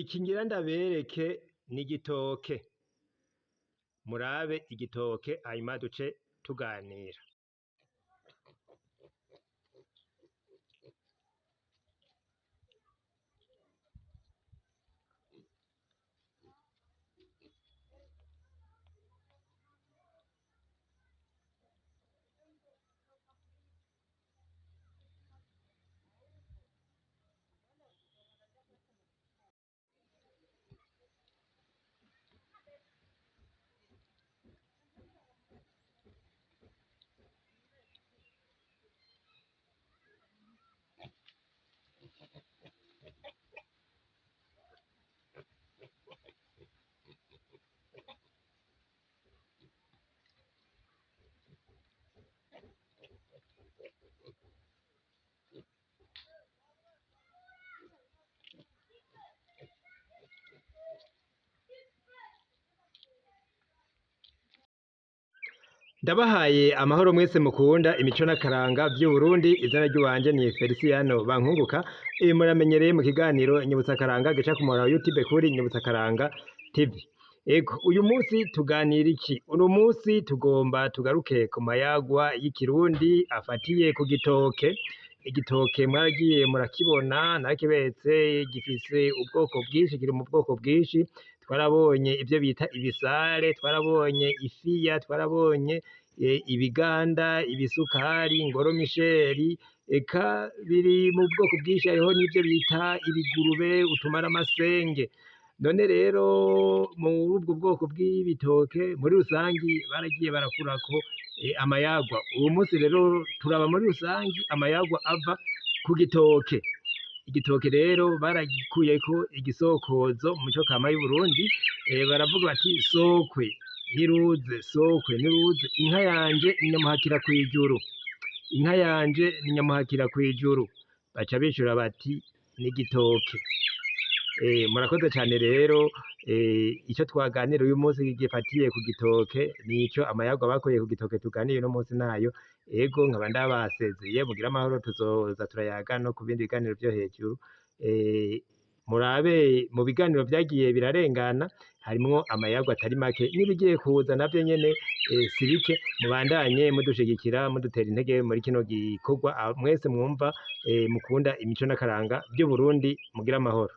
Iki ngira ndabereke n'igitoke, murabe igitoke hanyuma duce tuganira. Ndabahaye amahoro mwese mukunda imico n'akaranga vy'Uburundi, izina ry'uwanje ni Feliciano Bankunguka. Ibi muramenyereye mu kiganiro Nyibutsa Akaranga gica ku muhora wa YouTube kuri Nyibutsa Akaranga TV. Ego, uyu munsi tuganira iki? Uno munsi tugomba tugaruke ku mayagwa y'ikirundi afatiye ku gitoke. Igitoke mwaragiye murakibona, narakibetse, gifise ubwoko bwinshi, kiri mu bwoko bwinshi. Twarabonye ivyo bita ibisare, twarabonye ifiya, twarabonye ibiganda, ibisukari, ingoromisheri, eka biri mu bwoko bwinshi. Hariho n'ivyo bita ibigurube, utumaramasenge. None rero muri ubwo bwoko bw'ibitoke muri rusangi baragiye barakurako amayagwa. Uwo munsi rero turaba muri rusangi amayagwa ava ku gitoke. Igitoke rero baragikuyeko igisokozo mu mico kama y'Uburundi, baravuga bati sokwe ntiruze, sokwe ntiruze, inka yanje ni nyamuhakira kw'ijuru, inka yanje ni nyamuhakira kw'ijuru. Baca bishura bati n'igitoke. Murakoze cane rero, ico twaganira uyu munsi gifatiye ku gitoke nico amayagwa bakuye ku gitoke tuganiriye uno munsi nayo. Ego, nkaba ndabasezeye, mugire amahoro, tuzoza turayaga no ku bindi biganiro vyo hejuru. Murabe mu biganiro vyagiye birarengana harimwo amayagwa atari make, n'ibigiye kuza navyo nyene si bike. Mubandanye mudushigikira, mudutera intege muri kino gikorwa, mwese mwumva mukunda imico n'akaranga vy'Uburundi, mugire amahoro.